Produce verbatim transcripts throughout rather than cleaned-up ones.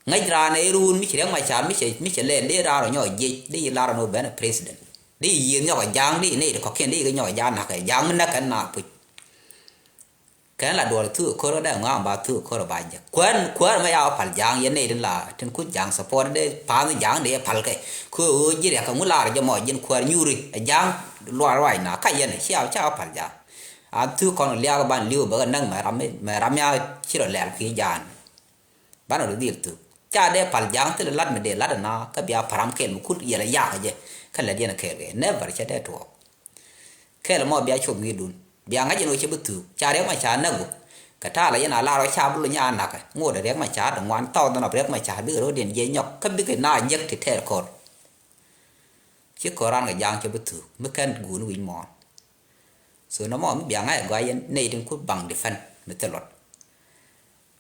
Ŋäc raan ɛ run mi ci Riɛk Macar mi cɛ, mi cɛ lɛl dee raan rɔ nyɔk jiɛc dee yi lar rɔ ben ɛ president. Dee yi yiëë nyɔk ɛ ja̱a̱ŋ dee yi nɛy ti kɔ̱kiɛn dee yi kɛ nyɔk ɛ ja̱a̱ŋ na̱k ɛ ja̱a̱ŋ mi näk kɛn na puc. Kɛn la duɔl thuk ɛ ko̱r dee ŋɔaŋ ba thuk ɛ ko̱r ba jɛ. Kuäär, kuäär mɛ ya wä pal ja̱a̱ŋ yɛn nɛy tin la tin kuc ja̱a̱ŋ support dee pa̱a̱n ja̱a̱ŋ dee pal kɛ. Kɛ ɣöö ji̱ Riɛk kɛ ŋu lar jɛ mɔ ji̱n kuäär nyuri ɛ ja̱a̱ŋ luac ruac na ka yɛn cia, cia wä pal ja̱a̱ŋ. A thuk kɔn liak ban li̱w bä kɛ näk mɛ ram, mɛ ram ya ci rɔ lɛl kui̱ ja̱a̱ŋ. Banɛ rɔ dhil thuk. Ca dee pal ja̱a̱ŋ thilɛ lat mi dee lat ɛna kä bia pa̱ram kɛɛl mi kul yɛl ɛ yak ɛ jɛ. Kä lät yɛn ɛ kɛɛl kɛ never cɛ dee tuɔɔk. Kɛɛl ɛmɔ bia cop ŋi̱i̱cdun. Bia ŋa̱c ɛn ɣöö cɛ bi thuk. Ca Riɛk Macar näk gu. Kɛ ta̱a̱ la yɛn a lar ɔ ca bi luny a nakä. Ŋot ɛ Riɛk Macar di ŋuan thousand of Riɛk Macar bikɛ ro̱diɛn jiɛc nyɔk. Kä bikɛ na jiäk ti tɛɛr kɔr. Ci kɔr ran kɛ ja̱a̱ŋ cɛ bi thuk. Mi kɛn guun wi̱c mɔɔn. So nɔmɔ mi bia ŋa̱c ɛ gɔaa yɛn nɛy tin ku baŋ defend mi thil luɔt.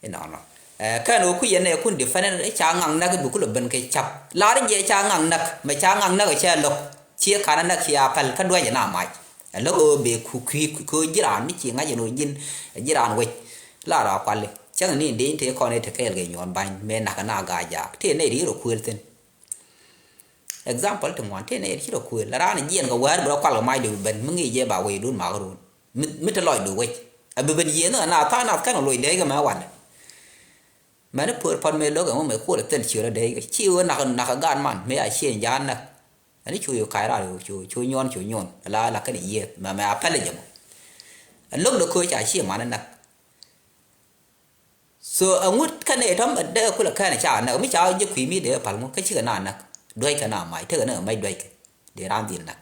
Inɔnɔ. Ɛ, kɛn ɣöö ku yɛn ɛ kun defend ca ŋaŋ näk bi ku lɔ ben kɛ cap. Lar jɛ ca ŋaŋ näk, mɛ ca ŋaŋ näk cɛ lo̱k. Ciɛ kanɛ näk cia päl kä duäc ɛ na mac. Ɛ lo̱k ɣöö bɛ ku kui̱ kɛ ɣöö ji̱ raan mi ci ŋa̱c ɛn ɣöö ji̱n, ji̱ raan wec. Lar a kuali. Cäŋ ni dee in te kɔn i̱ te kɛɛl kɛ nyuɔn ba̱ny mëë näk ɛ na ga̱a̱c jaak. Tëë nɛy ri rɔ kuël thi̱n. Example ti ŋuan tëë nɛy ri ci rɔ kuël. La raan jiɛn kɛ wäär bi rɔ kual kɛ mac dee bi ben mi ŋi̱i̱c jɛ ba wecdun mak run. Mi, mi te lɔcdu wec. A bi ben yiëë ni ɣän a tha̱a̱ŋ nath kɛn loc dee kɛ mɛ wal. Mɛn i̱ puɔr pɔt mëë lo̱k ɛmɔ mëë kuɔl ɛ thil ciöt adɛ i̱ ci ɣöö nak, nak ɛ gaat man mëë a ciëny ja̱a̱n näk. Ɛn i̱ cu yɛ kac raar cu, cu nyuɔn cu nyuɔn ala, ala kɛn i̱ yiëëth mɛ, mɛ a pɛl ɛ jɛ mɔ. Ɛ lo̱k dee köö ca cië man ɛ näk. So ɛŋut kɛn ɛ tɔ̱m ɛ dee kulɛ kɛn ɛ ca näk mi ca jɛ kui̱ mi dee pal ŋu kä cikɛ na näk. Duäckɛ na mac tekɛ ni ɛ mac duäckɛ. Dee raan dhil näk.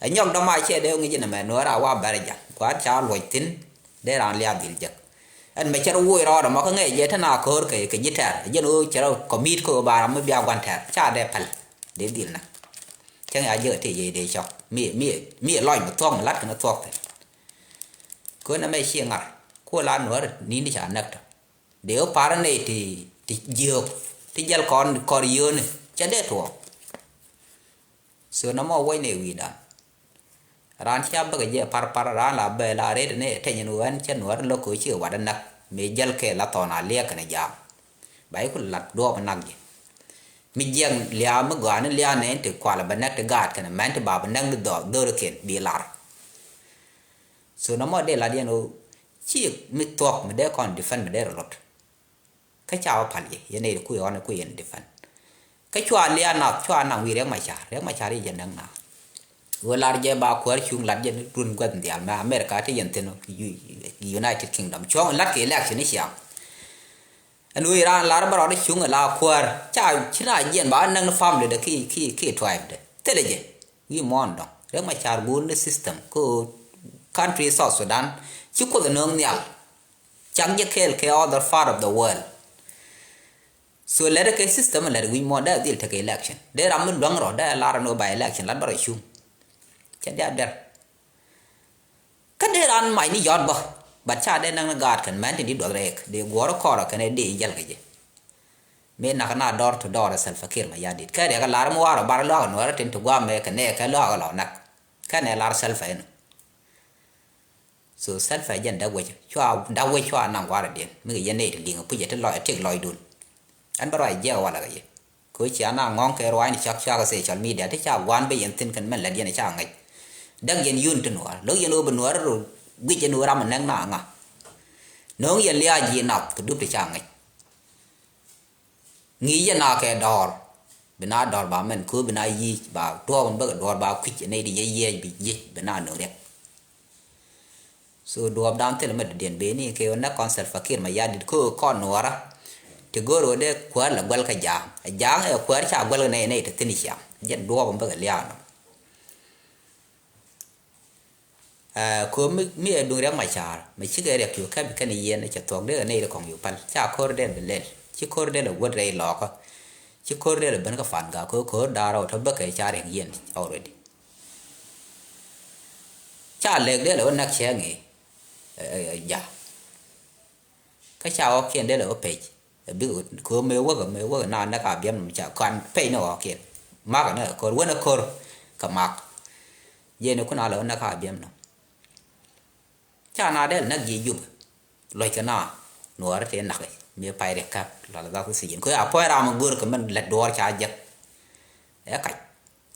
Ɛ nyɔk dɔ̱ma cɛ dee ŋi̱c inɛ mɛ nuɔ̱ɔ̱r a wa bɛr jam kua̱r ca luɔc thi̱n. Dee raan lia̱a̱ dhil jek. Ɛn mɛ cɛ rɔ woc rɔɔdɛ mɔ kä ŋɛc jɛ te na ko̱o̱r kɛ, kɛ ji̱ tɛr jɛn ɣöö cɛ rɔ kɔmit kä ɣöö ba ram mi bia gua̱n tɛr ca dee päl. Dee dhil näk. Cäŋ ya jiäk ɛ tëë yey dee cɔk mi, mi, mi lɔc mi thuɔ̱k mi la̱t kɛn thuɔ̱k thi̱n. Köönɛ mɛ ci ŋa̱r kuɔ la nuɔ̱ɔ̱r ni̱n ca näk tɔ. Dee wä par nɛy ti, ti jiök ti jäl kɔn kɔr yio̱o̱ni cɛ dee tuɔɔk. So nɔmɔ wec nɛy wi̱i̱dan. Raan cia bäkɛ jɛ par par raan la bɛ la ret ni teny ni ɣän cɛ nuɔ̱ɔ̱r lo̱k ko̱ ci wat näk mëë jäl kɛ la thɔn a liɛk kɛn jaam. Ba i̱ ku lat duɔɔp näk jɛ. Mi jiɛk lia̱a̱ mi gɔaa ni lia̱a̱ nɛn ti kual bɛ näk ti gaat kɛn mɛn ti ba bɛ näk ni dhɔr dhɔr kɛn bi lar. So nɔmɔ dee lat yɛn ɣöö ci mi thuɔ̱k mi dee kɔn defend mi dee rɔ lot. Kä ca wä pal yɛ yɛn nɛy ti kui̱ ɣɔn kui̱ yɛn defend. Kä cua lia̱a̱ nath cua naŋ wi̱i̱ Riɛk Macar, Riɛk Macar i̱ jɛ näk nath. Ɣöö lar jɛ ba kuäär cuŋ lat jɛ ni run gua̱th nhial mɛ America ti yɛn thi̱n United Kingdom cuɔ̱ŋ lat kɛ election i̱ ciaŋ. Ɛn ɣöö iran lar bä rɔɔdɛ cuŋ la kuäär ca ci na jiɛn ba näk ni family dɛ ki, ki, ki tribe dɛ thilɛ jɛ. Wi̱i̱ muɔ̱ɔ̱n dɔ̱ŋ Riɛk Macar guun ni system kä country South Sudan ci Kuoth ɛ nööŋ nhial. Cak jɛ kɛɛl kɛ other part of the world. So lɛt kɛ system lɛt wi̱c muɔ̱ɔ̱n dee dhil tekɛ election dee ram mi luäŋ rɔ dee lar ni by election lat bä rɔ cuŋ. Cɛ dee a dɛr. Kä dee ran mac ni yɔt bä. But ca dee näk ni gaat kɛn mɛn ti di duɔth rɛɛk dee guɔ̱ɔ̱r kɔrɔ kɛn dee jäl kɛ jɛ. Mëë nak na door to door Salva Kiir Mayardit kɛ riɛk a lar mi warɔ bar luaak nuɔrɛ tin ti guam mɛ kɛ nɛ kɛ luaak lɔ nak. Kɛn ɛ lar Salva ɛn. So Salva jɛn dak wec cua dak wec cua naŋ guarɛ diɛn mi kɛ yɛn nɛy ti liŋ puc ɛ ti lɔc ɛ tik lɔcdun. Ɛn bä ruac jiɛk walɛ kɛ yɛ. Kɛ cia na ŋɔ̱ŋ kɛ ruaacni cak cuakɛ social media ti ca guan ben yɛn thi̱n kɛn mɛn lät yɛn ca ŋäc. Däk yɛn yun ti nuäär lo̱k yɛn ɣöö bi nuäär ro guic yɛn ɣöö ram mi nɛk na ŋa. No̱o̱ŋ yɛn liaac yi nath kɛ dup ti ca ŋäc. Ŋi̱i̱c yɛn na kɛ dɔɔr bi na dɔɔr ba mɛn köö bi na yic ba duɔɔk mi bäkɛ duɔɔr ba kui̱c yɛn nɛy ti yɛ yiɛc bi yic bi na no̱o̱ŋ riɛk. So duɔɔpdan thilɛ mi dɔ̱diɛn beni kɛ ɣöö näk kɔn Salva Kiir Mayardit kä ɣöö kɔn nuɔɔrä. Ti go̱o̱r ɣöö dee kuäär lɛ guäl kä ja̱a̱ŋ ɛ ja̱a̱ŋ ɛ kuäär ca guäl kɛ nɛy nɛy ti thi̱n ciaŋ jɛn duɔɔp mi bäkɛ lia̱a̱ nɔ. Ɛ köö mi, mi ɛ duŋ Riɛk Macar mi cikɛ riɛk cu kɛp kɛn yiɛn cɛ thuɔ̱k dee kɛ nɛy ri kɔŋ cu päl ca ko̱r dee bi lɛl ci ko̱r dee lɛ wuɔ̱t rɛy lɔɔkä. Ci ko̱r dee lɛ ben kä fan gak köö ko̱r da̱a̱r rɔw tɔ bäkɛ ca riɛk yiɛn already. Ca lɛk dee lɛ wä näk cɛ ŋi̱i̱. Ɛ, ɛ, ɛ, ja. Kä ca ɣɔ̱kiɛn dee lɛ wä pec. Ɛ bik kɛ ɣöö mëë wäk, mëë wäk na näk a biɛm nɔm ca kan pec ni ɣɔ̱kiɛn. Mak ni ɛ ko̱r, wen ɛ ko̱r kɛ mak. Jɛn ɛ kun a lɛ wä näk a biɛm nɔm. Ca na dee lɛ näk ji̱ Jubɛ. Lɔc kɛ na nuɔɔri tëë nak i̱. Mi pay ri kap la la dhak si jin ko a pɔy ram gor ko men la duɔr ca jek. E kac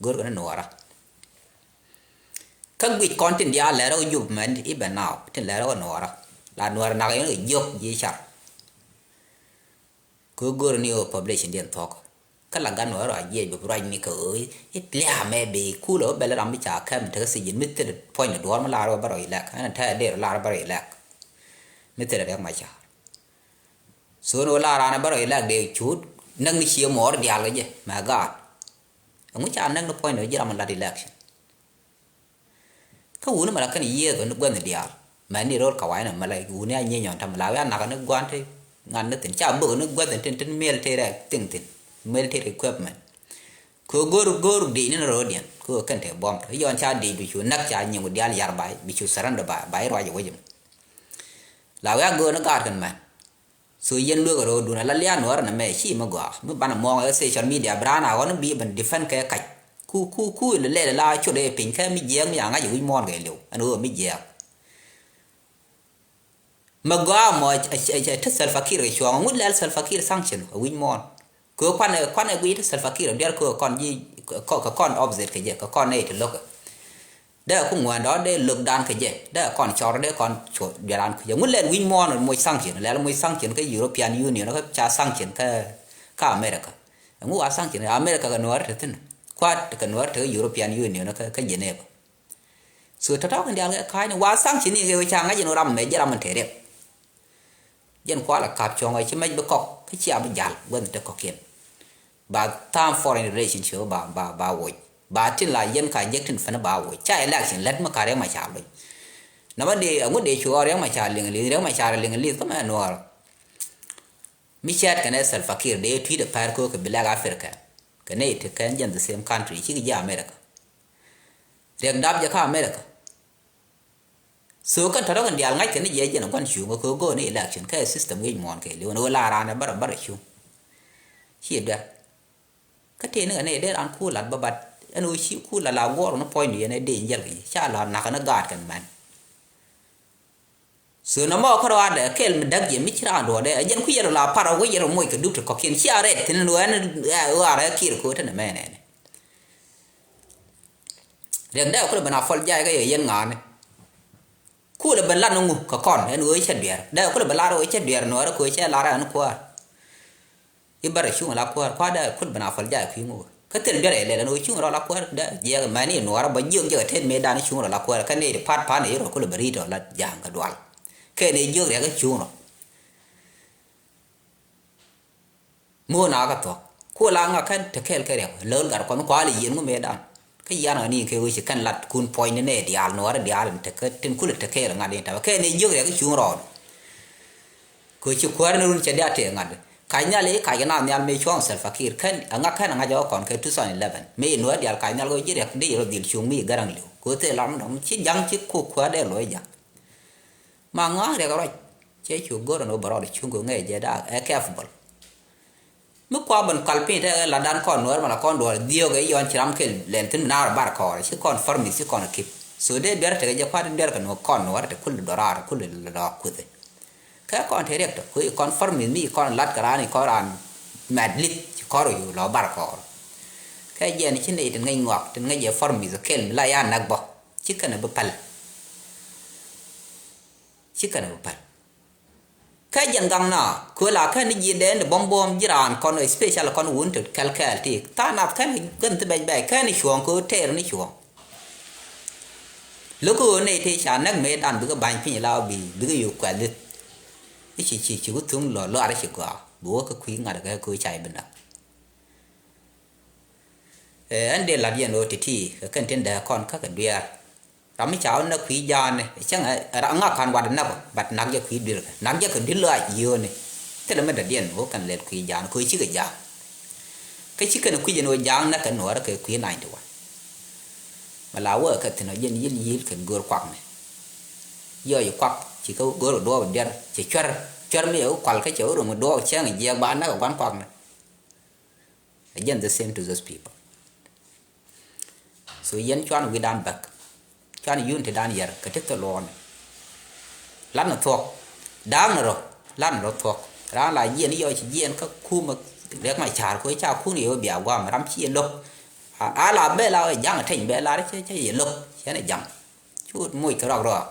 gor ko ne nuɔra. Ka guic kɔn tin diaal lɛr ɔ jup mɛn iben naw tin lɛr ɔ nuɔra. La nuɔra nak yɛn jiök ji̱ car. Ko gor ni ɔ population diɛn thɔk. Kä la gan wä rɔ a jiɛc bi ruac ni kɛ ɣöö it lia̱a̱ mɛ bi kulɛ wä bɛl ram bi ca kɛm tekä si jin mi thil puɔ̱ny ni duɔr mi lar wä bä rɔ ilɛk ɛn tɛ der lar bä rɔ ilɛk. Mi thil riɛk ma car. So ni wä lar an bä rɔ ilɛk dee cut näk ni cie muɔɔr diaal kɛ jɛ mɛ gaat. Ɛŋu ca näk ni puɔ̱ny ni wä ji̱ ram mi lat election. Kä wuni mɛ la kɛn yiëëth ni guäth ni diaal mɛ ni ro̱l kawainɛ mɛ la wuni a nyieny ɔn tamɛ la wiaa nakä ni gua̱n ti ŋa̱n ni thi̱n ca bök ni guäth ni tin tin military thing thi̱n military equipment. Kɛ go̱r go̱r dic ni ni ro̱o̱diɛn kɛ kɛn te buɔ̱m tɔ yɔn ca dic bi cu näk ca nyiŋ diaal yar ba bi cu surrender ba ba iruac iwec mɛ. La wiaa go̱o̱r ni gaat kɛn mɛn. So yɛn luek rɔ dun ala lian wär na mɛ ci mi gɔaa mi banɛ muɔŋ ɛ social media bi raan a ɣɔn bi ben defend kɛ kac. Ku ku ku ilɛ lɛl la cot ɛ piny kɛ mi jiɛɛk mi a ŋa̱c ɛ wi̱c muɔ̱ɔ̱n kɛ liw ɛn ɣöö mi jiɛɛk. Mi gɔaa mɔ ɛ te Salva Kiir kɛ cuɔ̱ɔ̱ŋ ŋut lɛl Salva Kiir sanction ɛ wi̱c muɔ̱ɔ̱n. Kɛ kuan ɛ kuan ɛ guic te Salva Kiir ɛ diɛr kɛ kɔn ji̱ kɛ kɔn opposite kɛ jɛ kɛ kɔn nɛy te lo̱kɛ. Dee ku ŋuɛn dɔ̱ dee lo̱k dan kɛ jɛ dee kɔn cɔr dee kɔn cuɔ duelan kɛ jɛ ŋun lɛl wi̱c muɔ̱ɔ̱n moc sanction lɛl moc sanction kä European Union kä ca sanction kä kä America. Ŋu wa sanction America kɛ nuɔ̱ɔ̱r te thi̱n kuat kɛ nuɔ̱ɔ̱r te kä European Union kä kä Geneva. So tɔ̱tɔ̱ kɛ diaal kɛ ka̱a̱cni wa sanction ni kɛ ca ŋa̱c in ram mɛ ji̱ ram in te riɛk. Jɛn kualɛ kap cuɔ̱ŋ ɛ ci mɛc bi kɔk kä cia bi jal guäth te kɔ̱kiɛn. Ba tham foreign relationship ba ba ba woc ba tin la yɛn ka jek tin fɛn ba woc ca election lät mi ka Riɛk Macar loc. Nama dee aŋu dee cu ɣɔr Riɛk Macar liŋ li̱th Riɛk Macar liŋ li̱th kä mɛ nuɔɔr. Mi cɛɛt kɛnɛ Salva Kiir dee tui̱t ɛ pɛr köök kɛ bi lɛk Africa kɛ nɛy ti kɛn jɛn the same country cikɛ ji̱ America. Riɛk dap jɛ kä America. So kɛn tɔ̱tɔ̱ kɛn diaal ŋa̱ckɛ ni jiɛ jiɛn gua̱n cuŋ kɛ go̱o̱k ni election kɛ system wi̱c muɔ̱ɔ̱n kɛ li̱w ni wä la raan ɛ bärɛ bärɛ cuŋ. Ci dɛ kä tëë ni kɛ ni dee raan ku lat bä bat ɛn ɣöö ci ku lat la guɔ̱ɔ̱r ni puɔ̱ny ni yɛn ɛ dee jiɛl kɛ ca la nak ni gaat kɛn mɛn. So nɔmɔ kä ruaadɛ kɛl mi däk jiɛ mi ci raan duɔ̱ɔ̱dɛ ɛ jɛn ku yɛl la par ɛ wec yɛl moc kɛ dup ti kɔ̱kiɛn ci a rɛt thi̱n ni wä ɛn ɣaarɛ kiɛr ko̱o̱t ɛn ɛ mɛnɛ ni. Riɛk dee kulɛ ben a fɔl jay kä yɛ yɛn ŋa̱a̱ni. Kulɛ ben lat ni ŋu kɛ kɔn ɛn ɣöö cɛ duɛɛr dee kulɛ ben lat ɣöö cɛ duɛɛr nuɔɔrɛ kɛ ɣöö cɛ lar ɛn kuäär. I̱ bärɛ cuŋ la kuäär kuäär dee kulɛ ben a fɔl jay kui̱ ŋu kä thil duɛɛr ɛ lɛl ɛn ɣöö cuŋ rɔ la kuäär dee jiɛk mɛni nuɔɔrɛ bä jiök jiɛk ɛ tet mëë dan cuŋ rɔ la kuäär kä nɛy ti pat pan ɛ i̱ rɔ kulɛ ben ri̱t rɔ la ja̱a̱ŋ kɛ dual. Kɛ nɛy jiök riɛk kä cuŋ rɔ. Mo̱o̱n a kä thuɔ̱k. Kuɔ la ŋa kɛn te kɛɛl kɛ riɛk. Lo̱l gat kuɔth kual i̱ yieen ŋu mëëdan. Kä yian ɣän i̱ kɛ ɣöö ci kɛn lat kun puɔ̱ny ni nɛ diaal nuɔɔri diaal in te kä tin kulɛ te kɛɛl ŋa̱t in ta̱wä. Kɛn i̱ jiök riɛk i̱ cuŋ rɔɔd. Kɛ ɣöö ci kuäär ni run cɛ diaal tëë ŋa̱t. Kac nhial i̱ kac kɛ naath nhial mëë cuɔ̱ɔ̱ŋ Salva Kiir kɛn aŋa kɛn aŋa jɔk kɔn kɛ two thousand eleven. Mëë i̱ nuɔɔri diaal kac nhial kɛ ɣöö ji̱ riɛk di rɔ dhil cuŋ mi i̱ gäräŋ li̱w. Kɛ ɣöö thil lam dɔ̱ŋ ci ja̱ŋ ci kok kuäär dee luɔ̱c ja̱ŋ. Ma ŋa̱a̱ŋ riɛk rɔc. Cɛ cu go̱r ɛn ɣöö bɛ rɔɔdɛ cuŋ kɛ ŋɛɛ jɛ daak ɛ careful. Mi kua ben kal piny te ɛ la dan kɔn nuɔɔr mala kɔn duɔɔr dhiöök ɛ yɔn ci ram kɛl lɛl thi̱n mi naar bar kɔɔr ci kɔn farmith ci kɔn kip. So dee duer tekɛ jɛ kuat duer kɛ nuɔɔr kɔn nuɔɔr te kul dɔraar kul lɔ kuthi. Kɛ kɔn te riɛk tɔ kui̱ kɔn farmith mi kɔn lat kɛ raan i̱ kɔn raan mɛt lith ci kɔr yu lɔ bar kɔɔr. Kɛ jɛn ci nɛy tin ŋäc ŋɔak tin ŋäc jɛ farmith kɛl mi la ya nak bɔ ci kɛn ɛ bi päl. Ci kɛn ɛ bi päl. Kä jɛn gaŋ na kööl a kɛn ni ji̱ dɛɛn ni buɔ̱m buɔ̱m ji̱ raan kɔn especially kɔn wun ti kɛl kɛɛl ti tha̱a̱ŋ nath kɛn kɛn thi bɛc bɛc kɛn ni cuɔ̱ɔ̱ŋ kööl tɛɛr ni cuɔ̱ɔ̱ŋ. Lo̱k kööl ni ti ca näk mëë dan bikɛ ba̱ny piny la bi bikɛ yök kuɛth i̱ ci ci ci ku thuŋ lɔ luaar ci gɔaa bi wä kä kui̱ ŋa̱t kɛ kööl ca i̱ bi näk. Ɛ ɛn dee la̱t yɛn ɣöö ti̱ti̱ kɛ kɛn tin dee kɔn kä kɛ dueer. Ram mi ca wä näk kui̱ ja̱a̱ni cäŋ ɛ ŋa ka̱n wat näk ɔ bat nak jɛ kui̱ dui̱rkɛ nak jɛ kɛ dui̱r lɔaac yio̱o̱ni. Thilɛ mi dɔ̱diɛn ɣöö kɛn lɛl kui̱ ja̱a̱ni kɛ ɣöö cikɛ ja̱a̱ŋ. Kä ci kɛn kui̱c ɛn ɣöö ja̱a̱ŋ näk kɛ nuɔɔrä kɛ kui̱ ninety one. Mɛ la wä kɛ thi̱n ɔ jɛn yi̱l yi̱l kɛn göör kuakni. Yɔc kuak ci kä göör kɛ duɔɔp diɛr cɛ cuɛr cuɛr mi yɛ wä kual kä cɛ wä rom kɛ duɔɔp cɛŋ jiɛɛk ba näk kɛ gua̱n kuakni. Again the same to those people. So yɛn cuan wi̱dan bäk cuan yun ti dan yɛr kɛ ti thil luɔɔni. Lat ni thuɔk da̱a̱k ni rɔ lat ni rɔ thuɔk. Raan la jiɛn yɔ ci jiɛn kä kumä Riɛk Macar kɛ ca kun yɛ wä bia guam ram ci yɛ lo̱k. A la bɛ la wä jaŋ teny bɛ la rɛ cɛ cɛ yɛ lo̱k cɛ nɛ jaŋ. Cu moc kɛ rɔk rɔk.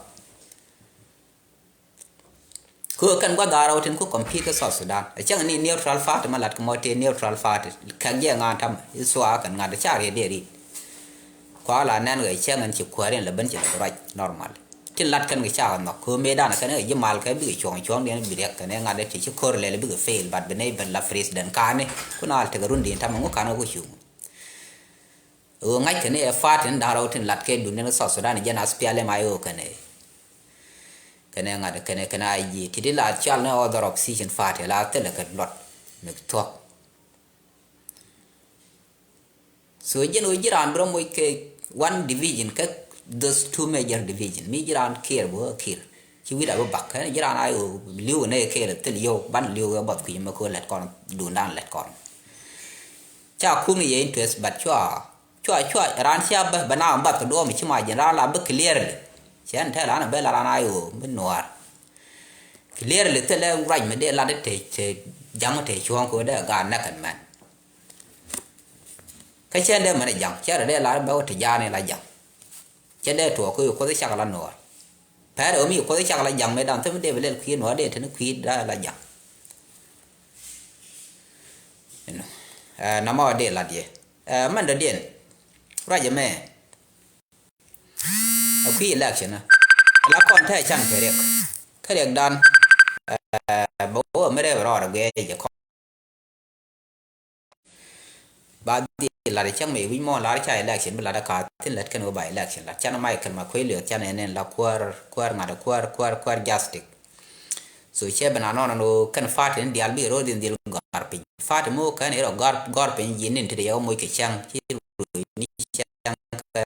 Kɛ kɛn gua̱th a rɛw tin ku compete kä South Sudan. A cäŋ ni neutral party ma lat kɛ mɔ tëë neutral party. Kɛ jiɛ ŋa̱a̱n tamɛ i sua kɛn ŋa̱t ca riet dee rit. Kua la nɛn kɛ cäŋ ɛn ci kuääri ɛn lɛ ben ci lɛ bi ruac normal. Tin lat kɛn kɛ ca kɛ nhɔk kɛ mëë dan kɛn kɛ ji̱ mal kɛ bikɛ cuɔ̱ŋ cuɔ̱ŋ diɛn bi riɛk kɛn ɛ ŋa̱t ɛ ti ci ko̱r lɛl bikɛ fail but bi nɛy ben la president ka̱ni. Kun al tekɛ run diɛn tamɛ ŋu ka̱n kɛ ku cuŋ. Ɣöö ŋa̱ckɛ ni ɛ party ni da̱ŋ rɛw tin lat kɛ dunia ni South Sudan jɛn SPLM-IO kɛnɛ kɛnɛ ŋa̱t kɛnɛ kɛnɛ I G ti di la cal ni other opposition party la thilɛ kɛ luɔt mi thuɔ̱k. So jɛn ɣöö ji̱ raan bi rɔ moc kɛ one division kɛ those two major division mi ji̱ raan kiɛɛr bi ɣä kiɛɛr. Ci wi̱i̱ da bi bak kɛn ji̱ raan a ɣöö li̱w nɛ kɛɛl thil yio̱w ban li̱w kɛ buɔth kui̱c mɛ kɛ ɣöö lɛt kɔn duundan lɛt kɔn. Ca kum ni yɛ interest but cua cua cua raan cia bä bä na bath kɛ duɔɔm ci ma jɛn raan la bä clearly. Cɛ ni tɛl an bɛ la raan a yo̱o̱ mi nuaar. Clearly thilɛ ruac mi dee lat te te jaŋ te cuɔ̱ɔ̱ŋ kɛ wä dee gaat nɛkɛn mɛn. Kä cɛ dee mɛn jaŋ cɛ rɛ dee lat bɛ wä te jaani la jaŋ. Cɛ dee tuɔɔk kɛ wä kuoth cak la nuaar. Pɛr ɛ wä mi kuoth cak la jaŋ mi dan thim dee bi lɛl kui̱ nuaar dee te ni kui̱ da la jaŋ. Ɛnɔ. Ɛ, namɔ dee lat yɛ. Ɛ, mɛn dɔ̱diɛn. Ruac ɛmɛ. Ɛ kui̱ election ɛ. La kɔn te can kɛ riɛk. Kä riɛk dan. Ɛ, bɛ wä mi rɛp rɔɔd ɛ guiɛ jɛ kɔn. Ba dhil lat cäŋ mi wi̱c mɔ lar ca election bi lat ka thin lät kɛn wä ba election lat can Michael Makuei Lueth can ɛn ɛn la kuäär kuäär ŋa̱t kuäär kuäär kuäär justice. So cɛ ben anɔnɔ ni kɛn party ni diaal bi rɔ dhin dhil gɔ̱a̱r piny. Party mi wä kɛn irɔ gɔ̱a̱r gɔ̱a̱r piny ji̱ nin ti di yɛ wä moc kɛ cäŋ ci ruöc ni cäŋ kɛ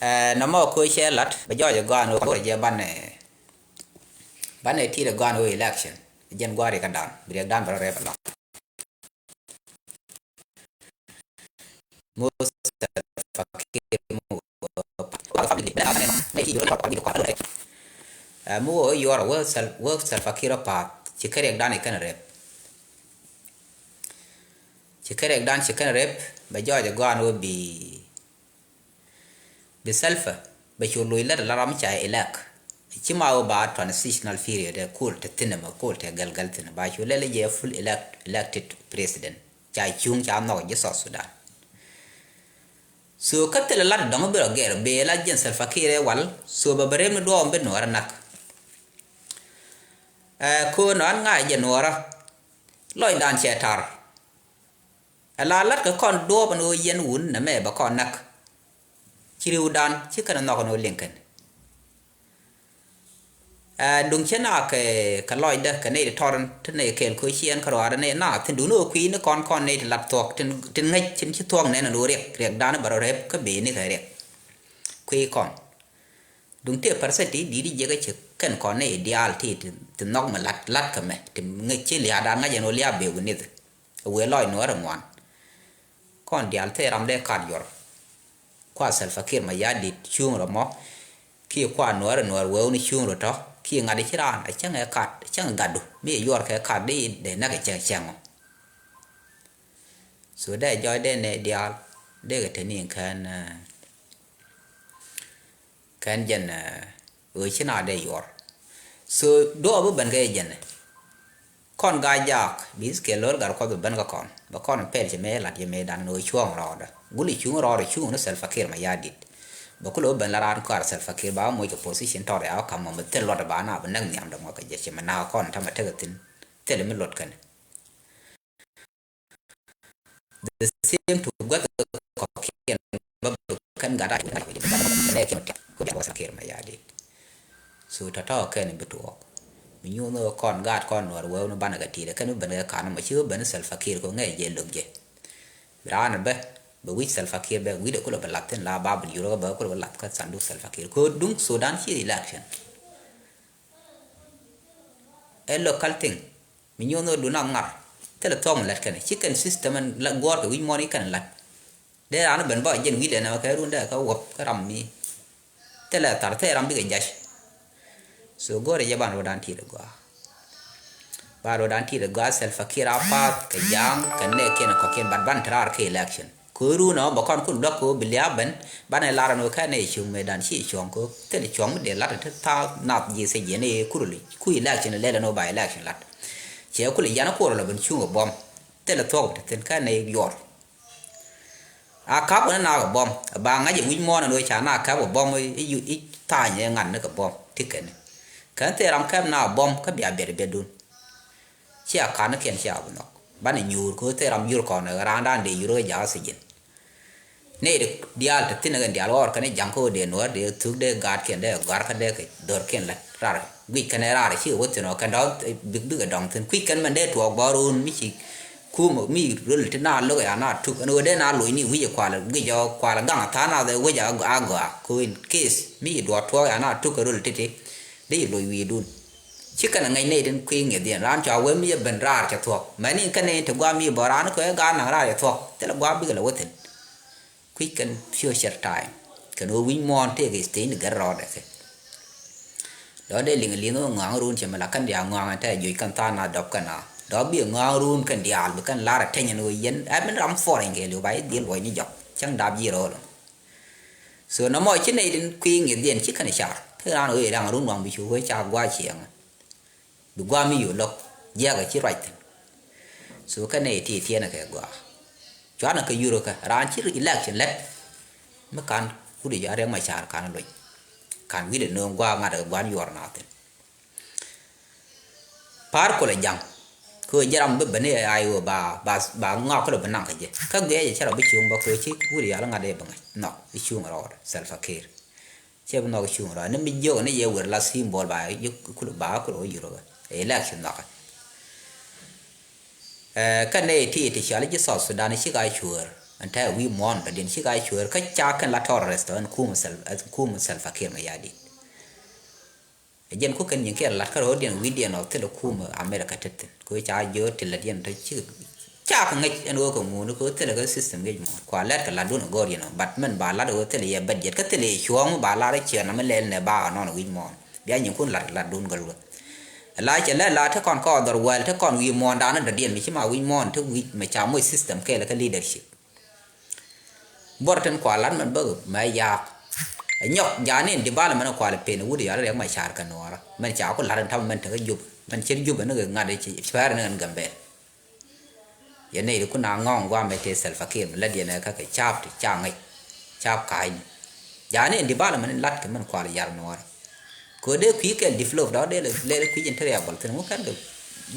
Ɛ, nɔmɔ koc cɛ lat bɛ jɔɔc ɛ gɔaan wä koc jɛ banɛ banɛ tit ɛ gɔaan wä election. Jɛn gua̱a̱r ikä dan bi riɛk dan bɛ rɔ rɛp ɛlɔ̱ŋ. Mo Salva Kiir mo wä pa. Wä family bɛ na ne ne ki yoro pa ni ko. Mo wä yoro wä Sal wä Salva Kiir pa ci kɛ riɛk dan ikɛn rɛp. Ci kɛ riɛk dan ci kɛn rɛp bɛ jɔɔc gɔan wä bi. Bi Salva bɛ cu loc lät la ram ca elect. Ci ma wä ba transitional period ɛ kol te thin ɛmɛ kol te gɛlgɛl thin ba cu lɛl jɛ full elect elected president ca cuŋ ca nhɔk ji̱ South Sudan. So kä thilɛ lat dɔ̱ŋ bi rɔ gɛr bee la jɛn Salva Kiir ɛ wal so bɛ bɛ rem ni duɔɔm bi nuɔɔrä nak. Ɛ ko̱o̱n ɔ an ŋa̱c jɛ nuɔɔrä lɔcdan cɛ tar. Ala lat kɛ kɔn duɔɔp ni ɣöö yɛn wun nɛ mɛ bɛ kɔn näk. Ci riwdan ci kɛn nhɔk ni ɣöö liŋ kɛn. Ɛ duŋ cä na kɛ kɛ lɔcdä kɛ nɛy ti tɔr ti nɛy kɛɛl ko̱ ciɛɛn kä ruaadä nɛy na thin duŋ ni ɣöö kui̱ ni kɔn kɔn nɛy ti lat thuɔ̱k tin tin ŋäc tin ci thuɔ̱k nɛn ni ɣöö riɛk riɛkdan bɛ rɔ rɛp kä bee ni kɛ riɛk. Kui̱ kɔn. Duŋ tëë pärthɛ ti di̱t i̱ jiäkä ci kɛn kɔn ni i̱ diaal ti ti nhɔk mi la̱t la̱t kä mɛ ti ŋäc ci lia̱a̱dan ŋa̱c ɛn ɣöö lia̱a̱ bee wi̱nith. Ɛ wëë lɔc nuɔ̱ɔ̱rɛ ŋuan. Kɔn diaal thëë ram dee kat yuɔr. Kua Salva Kiir Mayardit cuŋ rɔ mɔ kiɛ kua nuɔ̱ɔ̱rɛ nuɔ̱ɔ̱r wëë wun cuŋ rɔ tɔ kiɛ ŋa̱t i̱ ci raan a cäŋ ɛ kat a cäŋ ɛ gatdu mi ɛ yuɔr kɛ kat di dee näk ɛ cäŋ cäŋ ɔ. So dee jɔc dee nɛ diaal dee kɛ te ni kɛn. Kɛn jɛn ɣöö ci na dee yuɔr. So duɔɔp bi ben kɛ jɛn kɔn gaa jaak bi kɛ lo̱r gat kuɔth bi ben kä kɔn bɛ kɔn pɛl ci mëë lat ci mëë dan ɣöö cuɔ̱ɔ̱ŋ rɔɔdɛ guli cuŋ rɔɔdɛ cuŋ ni Salva Kiir Mayardit. Bɛ kulɛ bi ben la raan kɔaar Salva Kiir ba moc kɛ position tɔr ya wä kam mɔ mi thil luɔt ba na bi näk nhiam dɛ mɔ kɛ jɛ ci mi na kɔn tamɛ tekɛ thin thil mi luɔt kɛn. The same to guath kɔkiɛn bä bä kɛn gat a nɛ kiɛn tɛk ku jat wä Salva Kiir Mayardit. So tɔ̱tɔ̱ kɛn bi tuɔɔk mi nyuuth ni kɔn gaat kɔn nuɔr wee wun banɛ kɛ ti̱i̱t kɛn bi ben kɛ kan mɔ ci ben Salva Kiir kɛ ŋɛ jɛ lo̱k jɛ. Bi raan bä bɛ wi̱c Salva Kiir bɛ wi̱cdɛ kulɛ bɛ lath thin la ba bi yurä bɛ kulɛ bɛ lath kä sanduk Salva Kiir kɛ duŋ Sudan ci election. Ɛ local thing. Mi nyuɔ̱n ɣöö duŋ a ŋar. Thilɛ thuɔ̱k mi lät kɛn. Ci kɛn system ɛn la guɔ̱ɔ̱r kɛ wi̱c muɔ̱ɔ̱n i̱ kɛn lät. Dee raan ben bä jɛn wi̱c lɛ nɛ kɛ run dee kɛ wuɔ̱p kɛ ram mi. Thilɛ thar thilɛ ram bikɛ jac. So go̱o̱rɛ jɛ ban ruɔdan ti̱i̱t ɛ gɔaa. Ban ruɔdan ti̱i̱t ɛ gɔaa, Salva Kiir a path kɛ ja̱a̱ŋ kɛ nɛɛkiɛn kɔ̱kiɛn, but ban te raar kɛ election. Kɛ ɣöö run ɔ bɛ kɔn ku luäk kɛ ɣöö bi lia̱a̱ ben, banɛ lar ɛn ɣöö kɛn ɛ cuŋ mëëdan ci cuɔ̱ŋ kɛ ɣöö thilɛ cuɔ̱ŋ mi dee lat te thaak nath ji̱ thɛ jiɛn ɛ kuruli ku election lɛ lɛl ɛn ɣöö ba election lat. Cɛ kulɛ yan kuɔr lɔ ben cuŋ ɛ buɔ̱m. Thilɛ thuɔ̱k te thi̱n kɛn ɛ yuɔr. A ka̱p kɛ ni nak ɛ buɔ̱m. Ba ŋa̱c ɛ wi̱c muɔ̱ɔ̱n ɛn ɣöö ca nak ka̱p ɛ buɔ̱m i̱, i̱, i̱ tha̱a̱ny ɛ ŋa̱n ni kɛ buɔ̱m ti kɛn. Kɛn thil ram kɛp nak ɛ buɔ̱m kä bia biɛt ɛ biɛtdun. Cia ka̱n ni kiɛn cia bi nhɔk. Banɛ nyuur kɛ ɣöö thil ram yur kɔn ɛ raandan dee yur kä ja̱a̱k thi̱ji̱n. Nɛy ti diaal te thi̱n ɛ kɛn diaal ɣɔr kɛn ja̱ŋ kä ɣöö dee nuäär dee thuk dee gaatkiɛn dee gɔ̱a̱r kä dee kɛ dhörkiɛn lät rar. Guic kɛn ɛ rar cikɛ wä thi̱n ɔ kɛn dɔ̱ŋ bik bikɛ dɔ̱ŋ thi̱n. Kui̱c kɛn mɛn dee tuɔɔk bä run mi ci kumɛ mi röl ti na lo̱k ya na tuk ɛn ɣöö dee na loc ni wi̱c ɛ kual guic ɔ kual gaŋ tha̱a̱ŋ nath ɛ wec a gɔaa. Kɛ ɣöö in case mi ci duɔɔk tuɔɔk ya na tuk kɛ röl ti̱ti̱ dee ci loc wi̱i̱dun. Ci kɛn ɛ ŋäc nɛy tin kui̱ ŋi̱ethiɛn raan cua wee mi cɛ ben raar cɛ thuɔ̱k. Mɛni kɛn nɛy ti gua̱a̱ mi bä raan kɛ ɣöö ɛ gaat naŋ raar cɛ thuɔ̱k thilɛ gua̱a̱ bikɛ lɛ wä thi̱n. Kui̱c kɛn future time kɛn ɣöö wi̱c muɔ̱ɔ̱n tëëkɛ state ni gɛr rɔɔdɛ kɛ. Dɔ̱ dee liŋ liŋ ɣöö ŋɔaŋ run cɛ mi la kɛn diaal ŋɔaŋ ɛn tɛɛ juc kɛn tha̱a̱ŋ na dɔ̱p kɛn a dɔ̱ bi ŋɔaŋ run kɛn diaal bi kɛn lar ɛ teny ɛn ɣöö yɛn ɛ min ram foreign kɛ liw ba i̱ dhil luɔc ni jɔk cäŋ dap ji̱ rɔɔl. So nɔmɔ ci nɛy tin kui̱ ŋi̱ethiɛn ci kɛn car kä raan ɣöö i̱ da̱ŋ run waŋ bi cu ɣöö ca gua̱a̱c ciɛŋ. Bi gua̱a̱ mi yo̱o̱ lo̱k jiɛɛk ɛ ci ruac thi̱n. So kɛn nɛy ti tiɛɛnɛ kɛ gɔaa. Cuanɛ kɛ yur kä raan ci election lät. Mi kan kut i̱ jɔak Riɛk Macar kan loc. Kan wi̱cdɛ nööŋ gua̱a̱ ŋa̱t kɛ gua̱a̱n yuɔr na thi̱n. Pa̱a̱r kulɛ ja̱ŋ. Kɛ ɣöö ji̱ ram bi ben i̱ ay ɣöö ba, ba, ba ŋɔak kulɛ bi naŋ kɛ jɛ. Kä guiɛc ɛ cä rɔ bi cuŋ bä kɛ ɣöö ci wut i̱ yal ŋa̱t i̱ bi ŋa̱c. Nhɔk i̱ cuŋ rɔɔdɛ Salva Kiir. Ciɛ bi nhɔk cuŋ rɔ ni mi jiök ni yɛ wer la symbol ba yuk kul ba kul wä yurä. Election nhɔkɛ. Ɛ, kä nɛy ti ti cɔal ji̱ South Sudan cik a cuäär. Ɛn tɛ wi̱i̱ muɔ̱ɔ̱n bɛ diɛn cik a cuäär kä ca kɛn la terrorist ɛn kum Sal-, ɛ, kum Salva Kiir Mayardit. Ɛ jɛn ku kɛn nyin kɛn lat kä ro̱o̱diɛn wi̱i̱diɛn ɔ thil kum America tethin. Ku ca jiö ti lät yɛn tɔ cik Cakɛ ŋäc ɛn ɣöö kɛ ŋuuni kɛ ɣöö thilɛ kɛ system ŋäc mɔ kua lɛt kɛ latdun ɛ gɔ̱r yɛn ɔ. But mɛn ba lat ɣöö thilɛ yɛ budget kä thilɛ yɛ cuɔ̱ɔ̱ŋ mi ba lar ɛ ciɛ nɔmɔ lɛl nɛ ba ɣä nɔn ɛ wi̱c mɔɔn bia nyinkun lat latdun gäl ɣöö. Ɛ la cɛ lɛl la te kɔn kɔɔdhɔr wäl te kɔn wi̱i̱ mɔɔn danɔ dɔ̱diɛn mi ci ma wi̱c mɔɔn te wi̱c mɛ ca moc system kɛɛl kä leadership. Buɔr tin kua lat mɛn bäk mɛ yaak. Ɛ nyɔk ja̱a̱n in development kua lɛ pen wut yɔal riɛk ma ca̱r kɛ nuɔɔrä mɛn ca ku lat in ta̱mɛ mɛn tekä jup mɛn cir jup in ŋa̱t in ci cuɛɛr in ŋa̱t Gambɛl. Yɛn nɛy ti kun a ŋɔ̱ɔ̱ŋ guamɛ tëë Salva Kiir mi lät yɛn ɛ kä kɛ ca̱a̱p ti ca ŋäc ca̱a̱p ka̱a̱cni. Ja̱a̱ni in development in lat kɛ min kual yar nuɔɔrä. Kɛ dee kui̱ kɛl develop dɔ̱ dee lɛ lɛ kui̱ in te riabɔl thin ŋu kɛn kɛ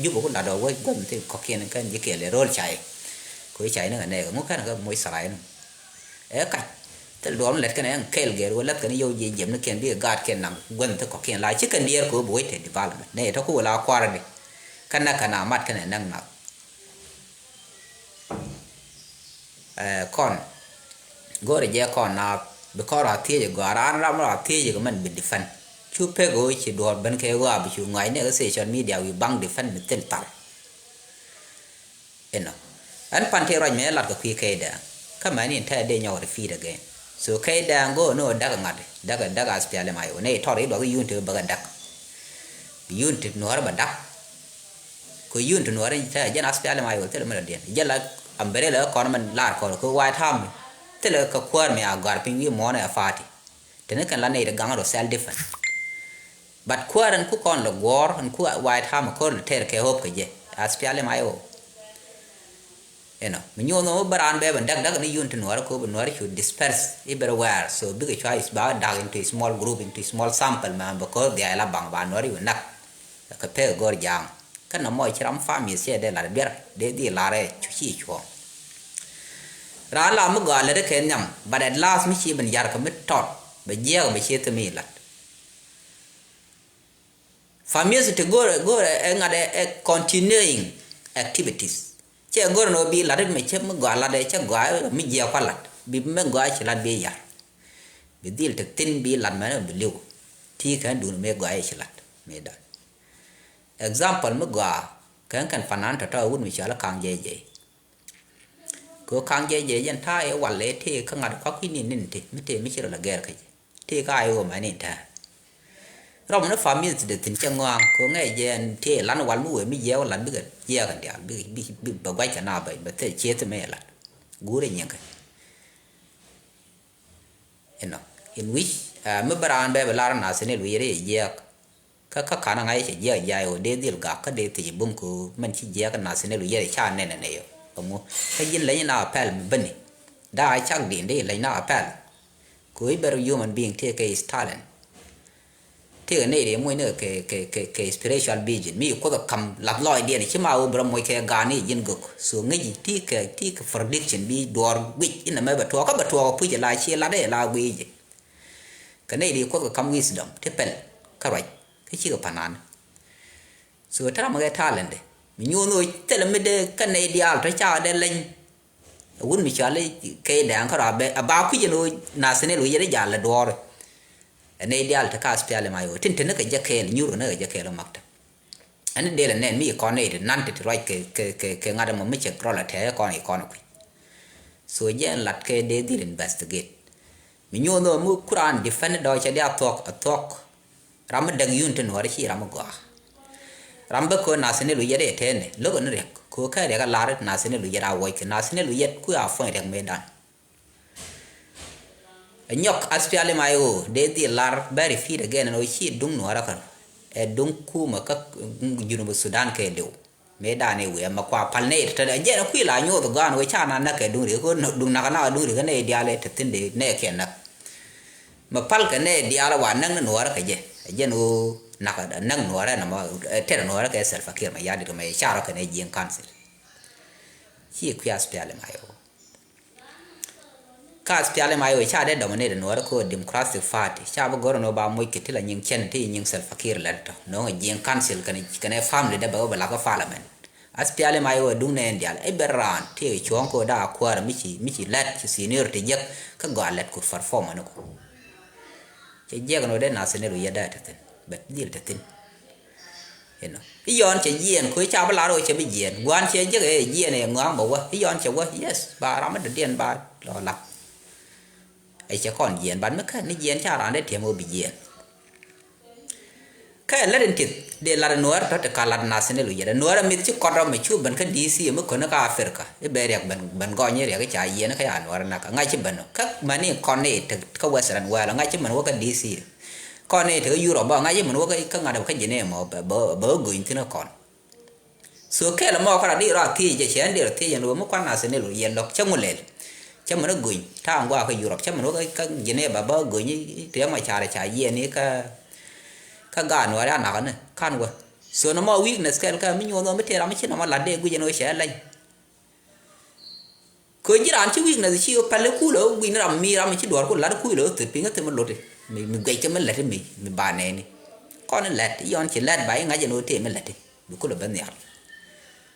jup ku lat dɔ̱ wec gua̱th in te kɔ̱kiɛn kɛn ji̱ kɛl ɛ ro̱l cay. Kɛ wec cay ni kɛ nɛɛk ŋu kɛn kɛ moc saray ni. Ɛ kac thil duɔr mi lɛt kɛn ɛn kɛl gɛr wä lɛth kɛn yio̱w jiɛ jiɛm ni kɛn bikɛ gaat kɛn nam gua̱th in te kɔ̱kiɛn la ci kɛn diɛɛr kɛ wä bi wec te development nɛy tɔ̱ ku wä la kuarädi. Kɛn nɛ kɛn a mat kɛn ɛ näk nath. Ɛ, kɔn go̱o̱rɛ jɛ kɔn na bi kɔn ra thiec gɔaa raan ram ra thiec kɛ mɛn bi defend. Cu pek ɣöö ci duɔ̱ɔ̱r ben kɛ ɣöö a bi cu ŋɔac ni kɛ social media wi̱i̱ baŋ defend mi thil thar. Inɔ ɛn pan tëë ruac mi ɛ lat kɛ kui̱ kɛy dɛɛŋ kä mɛn in tɛɛ dee nyɔk repeat again. So kɛy dɛɛŋ go̱o̱r ni ɣöö däk ɛ ŋa̱t däk ɛ däk a spialim a yɛ wä ni tɔr i̱ duak i̱ yun ti bäk ɛ däk. Bi yun ti nuɔ̱ɔ̱r bɛ däk. Kɛ yun ti nuɔ̱ɔ̱r in te jɛn aspialim a yol thilɛ mi lɔ diɛn jɛ la umbrella kɔn mɛn lar kɔn kɛ White Army. Thilɛ kɛ kuäär mi a gɔ̱a̱r piny wi̱i̱ muɔ̱ɔ̱n ɛ party. Teni kɛn la nɛy ti gaŋ rɔ self defense. But kuäär ɛn ku kɔn lɛ guɔ̱ɔ̱r ɛn ku White Army kɔn lɛ tɛr kɛ hope kɛ jɛ aspialim a yol. Inɔ mi nyuɔth mɔ bä raan bɛ bɛ däk däk ni yun ti nuɔ̱ɔ̱r ko bi nuɔ̱ɔ̱r cu disperse everywhere so bikɛ cua is ba däk into small group into small sample man because they are la baŋ ba nuɔ̱ɔ̱r iwä näk. Kɛ pek gɔr ja̱a̱ŋ kä nɔmɔ ci ram family ciɛ dee lat biɛr dee dhil lar ɛ cu ci cuɔ̱ɔ̱ŋ. Raan la mi gɔaa lät kɛ nhiam but at last mi ci ben yar kɛ mi tɔt bɛ jiɛɛk bɛ ciɛ thimi lat. Family ti go̱r go̱r ɛ ŋa̱t ɛ continuing activities. Cɛ go̱r ni wä bi lat mi cɛ mi gɔaa lat ɛ cɛ gɔaa mi jiɛɛk kua lat bi mi gɔaa ci lat bi yar. Bi dhil te thin bi lat mɛn bi liw. Ti kɛn dun mi gɔaa ci lat mi dan. Example mi gɔaa Kɛn kɛn panan tɔ̱tɔ̱ wut mi cɔal i̱ Kaŋ Jɛy Jɛy. Kɛ ɣöö Kaŋ Jɛy Jɛy jɛn ta̱a̱ ɛ wal ɛ tëë kä ŋa̱t kɔ̱ki̱n ni̱n ni̱n ti mi tëë mi ci rɔ lɛ gɛr kä jɛ. Tëë kä a i̱ ɣöö mɛ ni̱n ta̱a̱. Rɔm ni family ti dee thi̱n cɛ ŋɔaŋ kɛ ɣöö ŋɛɛ jɛ ɛn tëë lan wal mi wëë mi jiɛɛk wä lat bikɛ jiɛɛk kɛn diaal bikɛ bikɛ bikɛ bɛ gua̱c kɛ na bɛ bɛ thil cieth ti mɛ yɛ lat. Guur ɛ nyiŋ kɛ. Inɔ in wi̱c mi bä raan bɛ bɛ lar Nathaniel wi̱c rɛy jiɛɛk. Kä kä ka̱n a ŋa̱c cɛ jiɛɛk jiay ɣöö dee dhil gak kä dee thiec bum kɛ ɣöö mɛn ci jiɛɛk Nathaniel wi̱c rɛy ca nɛn ɛnɛ yɔ. Ɛŋu kä ji̱n leny na apɛl mi bäni. Daa a cak di̱n dee leny na apɛl. Kɛ ɣöö i̱ bɛr human being tëëkɛ is talent. Tëëkɛ nɛy dee moc ni kɛ kɛ kɛ kɛ spiritual vision mi kuoth ɛ ka̱m lath lɔɔcdiɛn ci ma ɣöö bɛ rɔ moc kɛ ga̱a̱n i̱ ji̱n gök. So ŋäci ti kɛ ti kɛ prediction bi duɔɔr guic inɛ mɛ bɛ tuɔɔk kä bɛ tuɔɔk ɛ puc ɛ la ci lat ɛ la guic. Kɛ nɛy dee kuoth kɛ ka̱m wisdom ti pɛl kä ruac kä cikɛ panan. So te ram kɛ talent mi nyuɔn ɣöö thilɛ mi dee kä nɛy diaal tɔ cakɛ dee leny. Wut mi cɔal i̱ kɛ dɛŋ kärɔa bɛ a ba kui̱c ɛn ɣöö Nathaniel wi̱c yɛn i̱ jal ɛ duɔ̱ɔ̱r. Ɛ nɛy diaal te ka SPLM-IO tin te ni kɛ jɛ kɛɛl nyuur kɛ ni kɛ jɛ kɛɛl ɛ maktab. Ɛn i̱ dee lɛ nɛn mi i̱ kɔn nɛy ti nan ti ti ruac kɛ kɛ kɛ kɛ ŋa̱t ɛmɔ mi cɛ rɔl ɛ tɛɛ kɔn i̱ kɔn ɛ kui̱. So jɛ ɛn lat kɛ dee dhil investigate. Mi nyuɔth ɣöö mi ku raan defend dɔɔc cɛ diaal thuɔ̱k a thuɔ̱k. Ram mi däk yun ti nuɔ̱ɔ̱ri ci ram mi gɔaa. Ram bä köö Nathaniel wi̱c yɛt ɛ tɛɛni lo̱k ni riɛk köö kɛ riɛk a lar Nathaniel wi̱c yɛt a wuɔc kɛ Nathaniel wi̱c yɛt ku a puɔ̱ny riɛk mëëdan. Ɛ nyɔk SPLM-IO dee dhil lar bä repeat again ɛn ɣöö ci duŋ nuɔ̱ɔ̱rä kär ɛ duŋ kumä kä Junub Sudan kɛ liw. Mëë dan i̱ wi̱i̱ ɛmɛ kua pal nɛy tɔ̱tɔ̱ jɛn kui̱ la nyuuth gɔaan wee ca na näk kɛ duŋ ri̱k kä duŋ nak na duŋ ri̱k kä nɛy diaal i̱ te thi̱n dee nɛy kiɛn näk. Mɛ pal kɛ nɛy diaal wa näk ni nuɔɔrä kɛ jɛ ɛ jɛn ɣöö nak näk nuɔɔrä ɛn ɛmɔ ɛ tɛr nuɔɔrä kɛ Salva Kiir Mayardit kɛ mɛ ca rɔ kɛ nɛy Jiɛŋ Council. Ci kui̱ SPLM-IO. Ka SPLM-IO ca dee dominate nuɔɔri ko Democratic Party ca bi gɔrɔ ni ba moc kɛ ti la nyiŋ cɛn ti nyiŋ Salva Kiir lɛt tɔ nɔŋ Jiɛŋ Council kɛnɛ kɛnɛ family dee bɛ wä bɛ lak kä parliament. SPLM-IO duŋ nɛ ɛn dial i̱ bɛ raan ti cuɔ̱ŋ ko daa kuäär mi ci mi ci lɛt ci senior ti jek kä gɔaa lɛt ku perform ni ko. Cɛ jiɛk ni wä dee Nathaniel wi̱c yɛ dee te thi̱n bɛ dhil te thi̱n. Inɔ i̱ yɔn cɛ jiɛɛn koc ca bi lar ɣöö cɛ bi jiɛɛn gua̱a̱n cɛ jek ɛ jiɛɛn ɛ ŋɔaŋ bɛ wä i̱ yɔn cɛ wä yes ba ram mi dɔ̱diɛn ba lɔ lak. Ɛ cɛ kɔn jiɛɛn ban mi kän ni jiɛɛn ca raan dee tiɛm ɣöö bi jiɛɛn. Kɛ lät in tith dee lat nuäär tɔ̱ ti ka lat Nathaniel wi̱c yɛ dee nuäär ɛ mith ci kɔt rɔ mi cu ben kä DC mi kön kä Africa i̱ bɛ riɛk ben ben gɔny i̱ riɛk i̱ ca yiɛn kä ya nuäär ɛ nak ŋa̱c ci ben kä mani kɔn ni ti kä Western world ŋa̱c ci ben wä kä DC. Kɔn ni ti kä Europe bä ŋa̱c ci ben wä kä ŋa̱t kä Geneva mɔ bɛ bɛ bɛ go̱ny thi̱n kä kɔn. So kɛl mɔ kä rat di rɔ a thiec jɛ cɛ ɛn di rɔ thiec ɛn wä mi kuan Nathaniel wi̱c yɛ lɔk cä ŋu lɛl. Cä mɛn a go̱ny ta̱a̱ ŋuak kä Europe cä mɛn wä kä Geneva bä go̱ny i̱ Riɛk Macar ca yiɛn i̱ kä kä gaat nuɔɔri a nak ni kan wä. So nɔmɔ weakness kɛl kä mi nyuɔth nɔ mi tëë ram mi ci nɔmɔ lat dee guic ɛn wä cɛ lɛny. Kö ji̱ raan ci weakness ci ɣöö pɛl i̱ kulɛ ɣöö gui̱n ram mi ram ci duɔ̱ɔ̱r ku lat i̱ kulɛ ɣöö thöt piŋ i̱ thim i̱ lot i̱ mi mi guic kɛ mi lät i̱ mi mi ba nɛɛni. Kɔn i̱ lät i̱ yɔn ci lät ba i̱ ŋa̱c ɛn ɣöö tëë mi lät i̱ bi kulɛ ben nhial.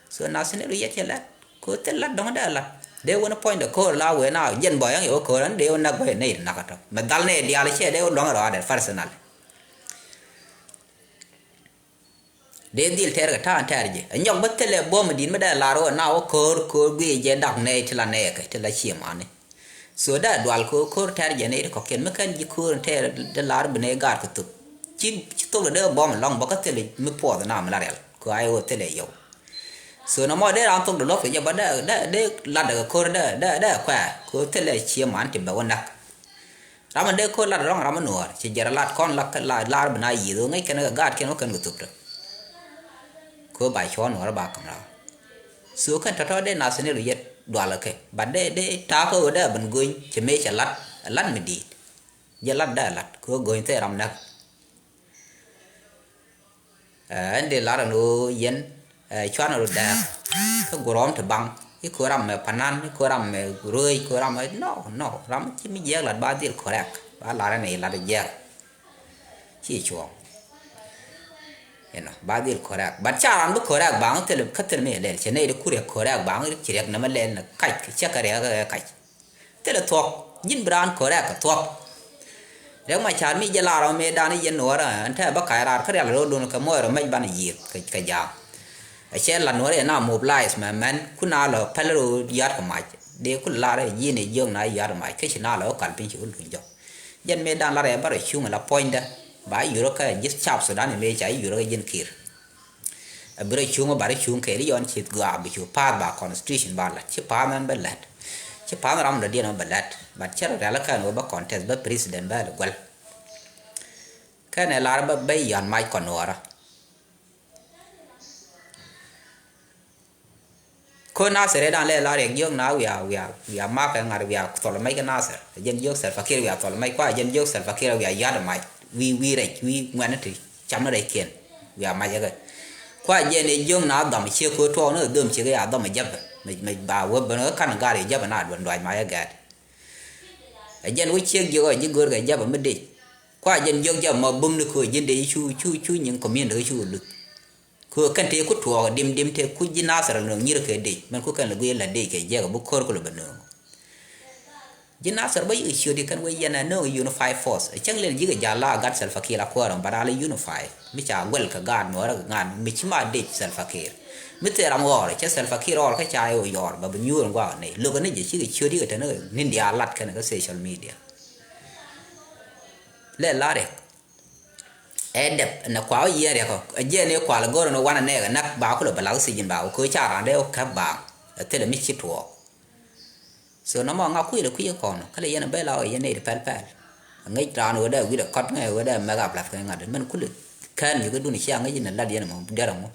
So Nathaniel wi̱c yɛt cɛ lät kö thil lät dɔ̱ŋ dee lät dee wen puɔ̱nydɛ köör la wee na jɛn bɔy ɛŋ yɛ wä köör ɛn dee wä näk bä yɛ nɛy ti nak ɛ tɔ̱ mɛ dhal nɛy diaal cɛ dee wä luäŋ rɔaadɛ personal. Dee dhil tɛɛr kɛ ta̱a̱ tɛɛr jɛ ɛ nyɔk bä thilɛ buɔ̱m di̱t mi dee lar wä na wä köör köör guiy jɛ dak nɛy ti la nɛɛkɛ ti la cie mani. So dee dual köör köör tɛɛr jɛ nɛy ti kɔ̱kiɛn mi kɛn ji̱ köör tɛɛr dee lar bi nɛy gaat kɛ thop. Ci ci thok dee buɔ̱m lɔŋ bä kä thilɛ mi puɔth na mi la rial kö ay wä thilɛ yɔw. So na mɔ dee ran thok dee luɔth kɛ jɛ bä dee dee dee lat dee kɛ köör dee dee dee kuɛ köör thilɛ cie man ti bɛ wä näk. Ram in dee ko̱r lat rɔ̱ŋ ram in nuɔɔr ci jɛr lat kɔn la la lar bi na yiëth ɣöö ŋäc kɛn kɛ gaat kɛn wä kɛn kɛ thop tɔ. Ko̱ ba cuɔ̱ɔ̱n nuɔɔr ba ka̱m ram. So kɛn tɔ̱tɔ̱ dee Nathaniel wi̱c yɛ dual kɛ but dee dee ta̱a̱ kä ɣöö dee a ben go̱ny ci mëë cɛ lat lat mi di̱i̱t. Jɛ lat dee lat ko̱ go̱ny thɛɛ ram näk. Ɛn dee lar ɛn ɣöö yɛn cuanɛ rut dɛɛk kä guɔ̱rɔ̱m ti baŋ i̱ ko̱ ram mɛ panan i̱ ko̱ ram mɛ rööc ko̱ ram mɛ no no ram ci mi jiɛɛk lat ba dhil correct ba lar ɛn i̱ lat jiɛɛk. Ci cuɔ̱ɔ̱ŋ inɔ ba dhil correct but ca ran bi correct baŋ thil kä thil mi lɛl cɛ nɛy di kuriɛk correct baŋ ci riɛk nɛmɛ lɛl ni kac cɛ kɛ riɛk kɛ kac. Thilɛ thuɔ̱k ji̱n bi raan ko̱rɛ kɛ thuɔ̱k. Riɛk Macar mi jɛ lar ɔ mëëdan i̱ yɛn nuɔ̱ɔ̱rä ɛn tɛ bä ka̱c raar kä rial ro̱o̱dun kɛ muɔc rɔ mɛc banɛ yiëëk kɛ ja̱a̱m. Ɛ cɛ la nuɔ̱ɔ̱rɛ na mobilize mɛ mɛn ku na lɔ pɛl ro yɔ̱a̱t kɛ mac. Dee ku lar ɛ ji̱n ɛ jiök na yɔ̱a̱t kɛ mac kä ci na lɔ kal piny ci ku luny jɔk. Jɛn mëë dan lar ɛ bä rɔ cuŋ ɛ la puɔ̱nydä. Ba yurä kä ji̱ cap Sudan ɛ mëë ca yurä kä ji̱n Kiir. Ɛ bi rɔ cuŋ ɛ ba rɔ cuŋ kɛɛl i̱ yɔn ci gɔaa bi cu pa̱a̱th ba constitution ba la̱t. Ci pa̱a̱th mɛn bä la̱t. Ci pa̱a̱th ram dɔ̱diɛn ɛ bä la̱t. But cɛ rɔ rial ɛ kɛn ɛ bä contest bä president bä lɛ guäl. Kɛn ɛ lar bä bä yɔ̱a̱n mac kɔn nuɔ̱ɔ̱rä. Ko Nasir ɛ dan lɛ la riɛk jiök na wiaa wiaa wiaa makɛ ŋa̱r wiaa thɔl mɛc kä Nasir. Ɛ jɛn jiök Salva Kiir wiaa thɔl mɛc kua ɛ jɛn jiök Salva Kiir wiaa yɔ̱a̱t mac wi̱i̱ wi̱i̱ rɛc wi̱i̱ ŋuɛ̈ni ti cam ni rɛc kiɛn wiaa mac ɛ kɛ. Kua ɛ jɛn ɛ jiök na dhɔm ciek ko tuɔɔk ni dhöm ciek ɛ ya dhɔm ɛ jäpɛ mɛ mɛ ba wä bä ni kä ka̱n ga̱r ɛ jäpɛ na duɔ̱n duac mac ɛ gɛɛt. Ɛ jɛn wä ciek jiök ɛ ji̱ go̱o̱r kɛ jäpɛ mi dec. Kua ɛ jɛn jiök jäpɛ ma bum ni ko ji̱n dec cu cu cu nyiŋ community cu luth. Kɛ ɣöö kɛn tëë ku tuɔɔk dim dim tëë ku ji̱ Nasir nööŋ nyir kɛ dec mɛn ku kɛn lɛ guiy la dec kɛ jiɛk ɛ bi ko̱r ku lɛ bɛ nööŋ. Ji̱ Nasir bä yikɛ ciöt i̱ kɛn wee yɛn ɛ nööŋ unified force ɛ cäŋ lɛl yikɛ ja̱l la gat Salva Kiir la kuäär ɔm ba ral i̱ unify mi ca guɛl kɛ gaat nuɔɔrä kɛ gaat mi ci ma dec Salva Kiir. Mi thil ram ɣɔɔr cɛ Salva Kiir ɣɔɔr kä ca i̱ ɣöö yɔɔr ba bi nyuur in guakä nɛy lo̱kɛ ni jɛ cikɛ ciöt yikɛ tɛn ni diaal lat kɛn kä social media. Lɛ la riɛk. Ɛ dɛp nɛ kua wä yiɛn riɛk ɔ ɛ jiɛn i̱ kual go̱r ni wanɛ nɛɛk ɛ nak ba kulɛ bɛ lak sijin ba wä köö ca raan dee wä käp ba ɛ thilɛ mi ci tuɔɔk. So nɔmɔ ŋa kui̱ lɛ kui̱ kɔn kä lɛ yɛn ɛ bɛ la wä yɛn nɛy ti pɛl pɛl. Ɛ ŋäc raan wä dee wi̱dɛ kɔt ŋɛ wä dee mɛk a plɛth kɛ ŋa̱t mɛn kulɛ kɛn yuk idun cia ŋäc in ɛ lat yɛn ɛmɔ derɛ ŋu.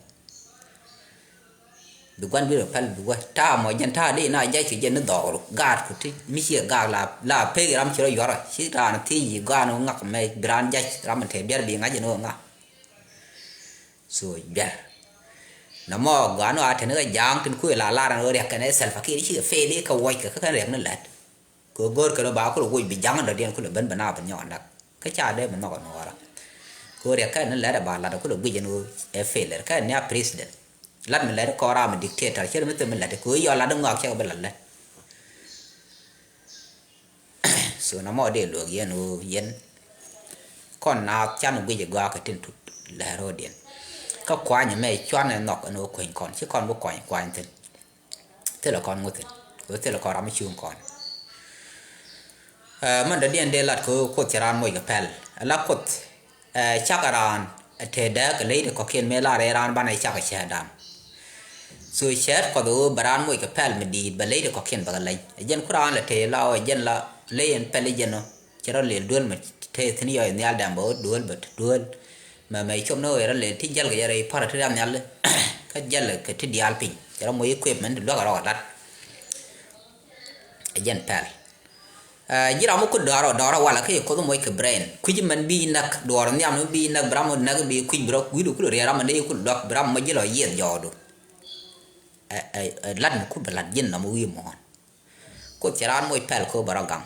Bi gua̱n bi rɔ pɛl bi gua̱n ta̱a̱ mɔ jɛn ta̱a̱ dee na jac kɛ jɛn ni dhɔɔru gaat ku ti mi ciɛ gaak la la pek ram ci rɔ yuɔrɔ ci raan thiec yi gaan ŋak mɛ bi raan jac ram tɛ biɛr bi ŋa̱c ni ŋa. So biɛr na mɔ gaan wa tɛn kɛ ja̱a̱ŋ tin kuɛ la lar ni riɛk kɛn ɛ Salva Kiir ci kɛ feel kɛ wuɔc kɛ kɛ kɛn riɛk ni lät. Kɛ go̱o̱r kɛn ba kulɛ woc bi ja̱ŋ dɔ̱diɛn kulɛ ben bɛ na bɛ nyɔk näk kä ca dee mi nhɔk nuɔɔrä. Kɛ riɛk kɛn ni lɛt ɛ ba lat kulɛ guic ɛn ɣöö ɛ failure kɛn ni a president. Lat mi lɛt kɔn ram mi dictator cɛ mi thil mi lɛt kɛ ɣöö yɔ lat ŋɔak cɛ kɛ bi lat lɛt. So na mɔ dee luɔk yɛn ɣöö yɛn kɔn na can guic ɛ gɔaa kɛ tin tut lɛt rɔɔdiɛn. Kä kuany mɛ cuan ɛ nhɔk ɛn ɣöö kueny kɔn ci kɔn bi kuany kuany thin. Thilɛ kɔn ŋuthin kɛ thilɛ kɔn ram mi cuŋ kɔn. Ɛ mɛn dɔ̱diɛn dee lat kɛ Kuoth cɛ raan moc kɛ pɛl. Ala Kuoth ɛ cakɛ raan ɛ te dääk kɛ ley ti kɔ̱kiɛn mëë lar ɛ raan banɛ cakɛ cäätdan. So cäät Kuɔth ɛ ɣöö bɛ raan moc kɛ pɛl mi di̱i̱t bɛ ley ti kɔ̱kiɛn bɛ kɛ leny. Ɛ jɛn ku raan lɛ te la ɣöö ɛ jɛn la ley ɛn pɛl i̱ jɛn ɔ. Cɛ rɔ lëël duel mɛ te thi̱n yɔc nhial dɛm bɛ ɣöö duel bɛ te duel. Mɛ mɛ cop ni ɣöö yɛ rɔ lëël ti jäl kɛ yɛ rɛy pa̱r ti ram nhial. Kä jäl kɛ ti diaal piny cɛ rɔ moc equipment ti luäk rɔ kɛ lat. Ɛ jɛn pɛl. Ɛ ji̱ ram mi kut dɔɔr ɔ dɔɔr ɔ walɛ kä yɛ Kuoth moc kɛ brain kui̱c mɛn bi näk duɔɔr nhiam mi bi näk bi ram mi näk bi kui̱c bi rɔ wi̱i̱du kul riɛɛr ram mi dee kul luäk bi ram mi ji̱ lɔ yieth jɔɔdu. Ɛ ɛ ɛ lat mi kut bɛ lat ji̱n nɔm wi̱i̱ muɔ̱ɔ̱n. Kuoth cɛ raan moc pɛl kɛ ɣöö bɛ rɔ gaŋ.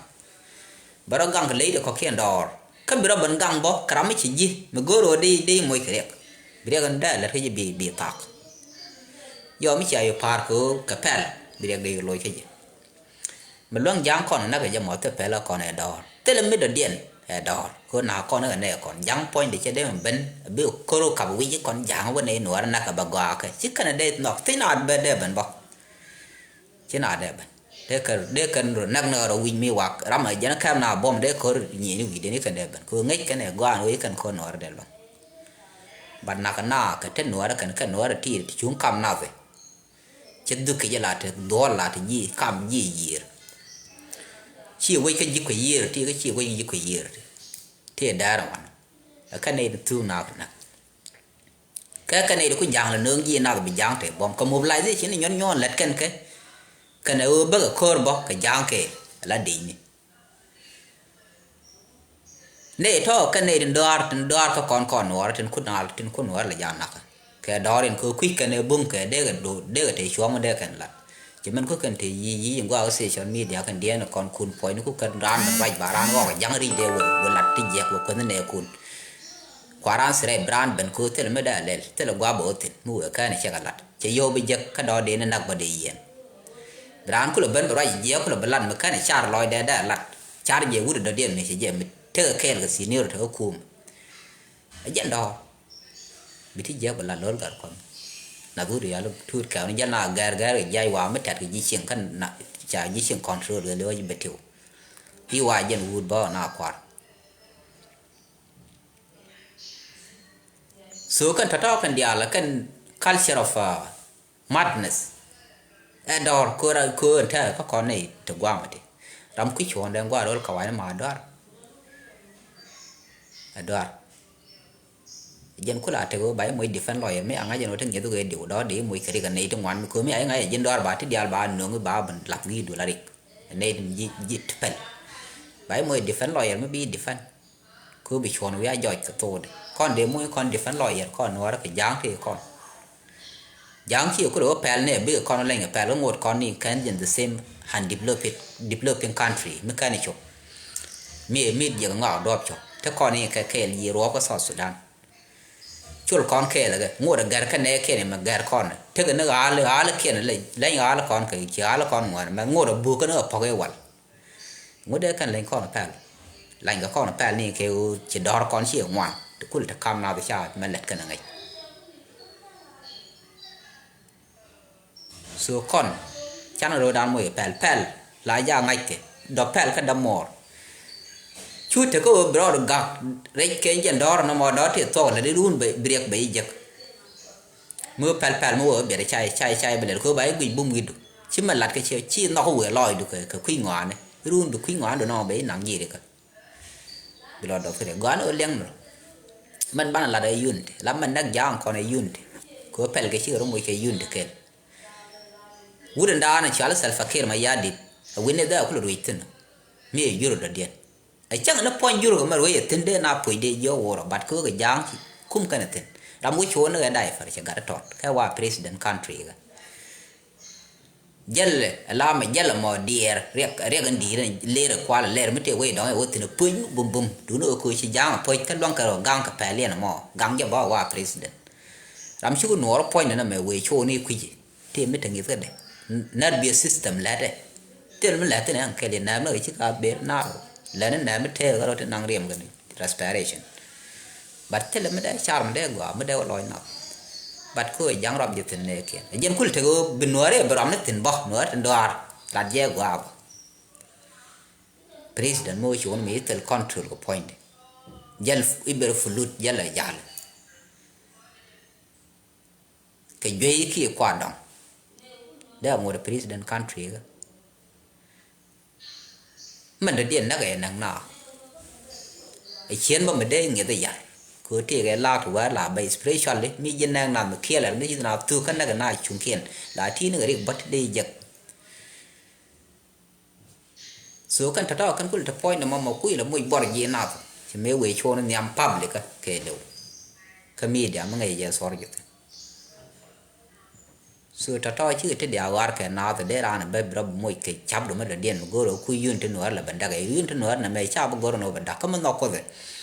Bɛ rɔ gaŋ kɛ ley ti kɔ̱kiɛn dɔɔr kä bi rɔ ben gaŋ bä kɛ ram mi ci ji̱ mi go̱o̱r ɣöö dee dee moc kɛ riɛk. Bi riɛk ɛn dee lät kä ji̱ bi bi thak. Yɔ mi cia yɔ pa̱a̱r kɛ ɣöö kɛ pɛl bi riɛk dee loc kä ji̱. Mi luäŋ ja̱a̱ŋ kɔn näk kɛ jɛ mɔ thil pɛl kä kɔn ɛ dɔɔr thilɛ mi dɔ̱diɛn ɛ dɔɔr kɛ ɣöö na̱a̱k kɔn ɛ nɛɛk kɔn ja̱a̱ŋ puɔ̱nydɛ cɛ dee mi ben bi ko̱r ɣöö kap wi̱c kɔn ja̱a̱ŋ wä nɛy nuɔɔr näk kɛ bɛ gɔaa kɛ ci kɛn ɛ dee nhɔk thi̱n a bɛ dee ben bä. Ci na dee ben dee kɛn dee kɛn rɔ näk ni rɔ wi̱c mi wak ram a jɛn kɛm na buɔ̱m dee kɔr nyieni wi̱c dee ni kɛn dee ben kɛ ŋäc kɛn ɛ gɔaa ni wec kɛn kɔn nuɔɔr dee luɔ̱ŋ. Bat nak na kɛ te nuɔɔr kɛn kɛ nuɔɔr ti ti cuŋ kam nath. Cɛ dhuk kɛ jɛ la te dhuɔl la te ji̱ kam ji̱ yiër. Ci wec kä ji̱ kɛ yiër ti kä ci wec ji̱ kɛ yiër ti. Ti dɛɛr wan. Ɛ kɛn ni thuk nak nak. Kɛ kɛn nɛy ti ku ja̱a̱ŋ lɛ nööŋ ji̱ nath bi ja̱a̱ŋ tëë buɔ̱m kɛ mobilization ni nyuɔ̱n nyuɔ̱ɔ̱n lät kɛn kɛ. Kɛn ɛ ɣöö bäkɛ ko̱r bä kɛ ja̱a̱ŋ kɛ la dicni. Nɛy tɔ̱ kɛn nɛy tin dɔaar tin dɔaar kä kɔn kɔn nuɔɔr tin ku naal tin ku nuɔɔr lɛ ja̱a̱ŋ nakä. Kɛ dɔɔr in kɛ kui̱c kɛn ɛ bum kɛ dee kɛ do dee kɛ tëë cuɔ̱ɔ̱ŋ dee kɛn lat. Ci min ku kɛn te yic yic in guakä social media kɛn diɛɛn kɔn kun puɔ̱ny ni ku kɛn raan mi ruac ba raan ɣɔk ja̱ŋ ric dee wël wël lat ti jiɛk wä kuänh nɛɛkun. Kua raan threat bi raan ben ko̱o̱th thilɛ mi dee lɛl thilɛ gua̱a̱ bä wä thi̱n mi wëë kɛn cɛ kɛ lat cɛ yio̱w bi jek kä dɔɔdɛ ni nak bä dee yieen. Bi raan kulɛ ben bi ruac jiɛk kulɛ bi lat mi kɛn car lɔcdɛ dee lat car jɛ wut dɔ̱diɛn mi cɛ jɛ mi tekɛ kɛɛl kɛ seniority kä kum. Ɛ jɛn dɔ̱ɔ̱r. Bi ti jiäk bɛ la lo̱l gat kɔn. Nath wut yal tuut kɛɛw ni jɛl na gɛr gɛr kɛ jiac wa mi tɛt kɛ ji̱ cieŋ kɛn na ca ji̱ cieŋ control kɛ liwä ji̱ bɛ tiw. I̱ wa jɛn wut bä na kuar. So kɛn tɔ̱tɔ̱ kɛn diaal kɛn culture of uh, madness. Ɛ dɔɔr köör köör tɛɛr kä kɔn ni ti guam ti. Ram kui̱ cuɔ̱ɔ̱n dɛn guar ro̱l kawany ma dɔɔr. Ɛ dɔɔr. Jɛn kula tek wä ba i̱ moc defend lawyer mi aŋa jɛn wä ti ŋi̱eth wä kɛ diw dɔɔr di i̱ moc kɛ rik ɛ nɛy ti ŋuan mi kömi a i̱ ŋa̱c ɛ ji̱n dɔɔr ba ti diaal ba nöŋ i̱ ba ben lath wi̱i̱ dul a rik. Ɛ nɛy ti ji̱ ti pɛl. Ba i̱ moc defend lawyer mi bi defend. Köö bi cuɔ̱n wi̱i̱ a jɔc kɛ thokdɛ kɔn dee moc kɔn defend lawyer kɔn nuɔɔrä kɛ ja̱a̱ŋ ti kɔn. Ja̱a̱ŋ ci kulɛ wä pɛl ni a bikɛ kɔn leny kɛ pɛl kä ŋot kɔn ni kɛn jɛn the same undeveloped developing country mi kɛn cop. Mi mi jiɛk ŋɔak duɔp cop te kɔn ni kɛ kɛɛl yi ruɔp kä South Sudan. Col kɔn kɛɛl kɛ ŋot a gɛr kä nɛɛ kiɛn mɛ gɛr kɔn tekɛ ni ɣaal ɣaal kiɛn leny ɣaal kɔn kɛ ci ɣaal kɔn ŋuan mɛ ŋot a buk kä ni kɛ pɔk i̱ wal. Ŋut dee kɛn leny kɔn pɛl. Lany kɛ kɔn pɛl ni kɛ ɣöö ci dɔ̱r kɔn ci ŋuan ti kul ti kam nath ca mɛ lɛt kɛn ŋäc. So kɔn canɛ ro̱o̱dan moc pɛl pɛl la ja ŋa̱ckɛ dɔ̱ pɛl kä dämuɔɔr. Cu tekä ɣöö bi rɔɔd gak rɛc kɛ jɛn dɔ̱r nɔmɔ dɔ̱r ti thuɔk lɛ di run bi riɛk bɛ ji̱ jek. Mi wä pɛl pɛl mi wä wä biɛt cay cay cay bi lɛl kɛ wä ba i̱ guic bum wi̱cdu ci mɛ lat kɛ ciɛ ci nhɔk wëë lɔɔcdu kɛ kɛ kui̱ ŋɔaani run bi kui̱ ŋɔaani du nɔmɔ bɛ i̱ naŋ ji̱ ri kɛ. Bi lɔ dɔk kɛ rɛ gɔaani wä liɛŋ mi rɔ. Mɛn banɛ lat ɛ unity la mɛn näk ja̱a̱ŋ kɔn ɛ unity. Kɛ wä pɛl kɛ cikɛ rum wec kɛ unity kɛl. Wut in daanɛ cual Salva Kiir Mayardit ɛ wi̱n ni dhɛ kulɛ ruec thi̱n. Mi ɛ jur dɔ̱diɛn. Ɛ cäŋ ni puɔ̱ny jur kɛ mɛ ruec ɛ thi̱n dee na puɔ̱c dee jiɔ wurɔ bat kɛ wä kɛ ja̱a̱ŋ ci kum kɛn ɛ thi̱n. Ram wi̱c cuɔ̱ɔ̱n ni kɛ daypɛr cɛ gat ɛ tɔt kɛ wa president country kɛ. Jälɛ ɛ la mɛ jälɛ mɔ diɛɛr riɛk riɛk in di̱i̱t in ler ɛ kual ɛ lɛr mi tëë wec dɔ̱ŋ ɛ wä thi̱n ɛ puc mi bum bum duundɛ ɣöö köö ci ja̱a̱ŋ ɛ puc kä luäŋ kɛ rɔ ga̱ŋ kɛ pɛl yɛn ɛmɔ ga̱ŋ jɛ bä wa president. Ram cuk nuɔɔr puɔ̱ny ni nɛ mɛ wëë cuɔ̱ɔ̱ŋ ni kui̱ci tëë mi te ŋi̱th kädɛ. Nɛr biɛ system lɛtɛ thil mi lɛth thin ɛn kɛl yɛ nɛɛm ni ɣä ci ka ber nar lɛn ni nɛɛm mi tëë ɣä rɔ ti naŋ riɛm kɛn respiration. But thilɛ mi dee car mi dee gɔaa mi dee wä lɔc nath. But ko jaŋ rɔm ji̱ thin nɛ kiɛn a jiɛn kul tek bi nuɔɔri bi rɔm ni thin bä nuɔɔri tin dɔaar lat jɛ gɔaa bä. President mi wä cuun mi thil control kɛ puɔ̱nydɛ jɛl iber fulut jɛl a jal. Kɛ juey kiɛ kuat dɔŋ dee a ŋot a president country kä. Mɛn dɔ̱diɛn näk ɛ näk na. Ɛ cieen bä mi dee ŋiɛth ɛ yar kɛ ɣöö tëëkɛ laak ti wɛɛr la bä especially mi ji̱ nɛɛk nath mi kiɛɛl ɛ mi ci na thuk kä näk ɛ na cuŋkiɛn la ti̱i̱n kɛ rik bä ti dee jek. So kɛn tɔ̱tɔ̱ kɛn kul te puɔ̱ny nɔmɔ mɔ kui̱ la moc buɔr ji̱ nath ci mëë wëë cuɔ̱ɔ̱n nhiam public kä kɛ lëw. Kä media mi ŋäc jɛ thuɔr ji̱ thi̱n. So tɔ̱tɔ̱ cikɛ ti diaal ɣɔ̱a̱r kɛ naath dee raan ɛ bɛ bi rɔ bi moc kɛ cap domɛ dɔ̱diɛn mi go̱o̱r ɛ kui̱ yun ti nuäär lɛ bɛ dak ɛ yun ti nuäär nɛ mɛ ca bi go̱o̱r nɔ bɛ dak kä mi nhɔk kuoth ɛ.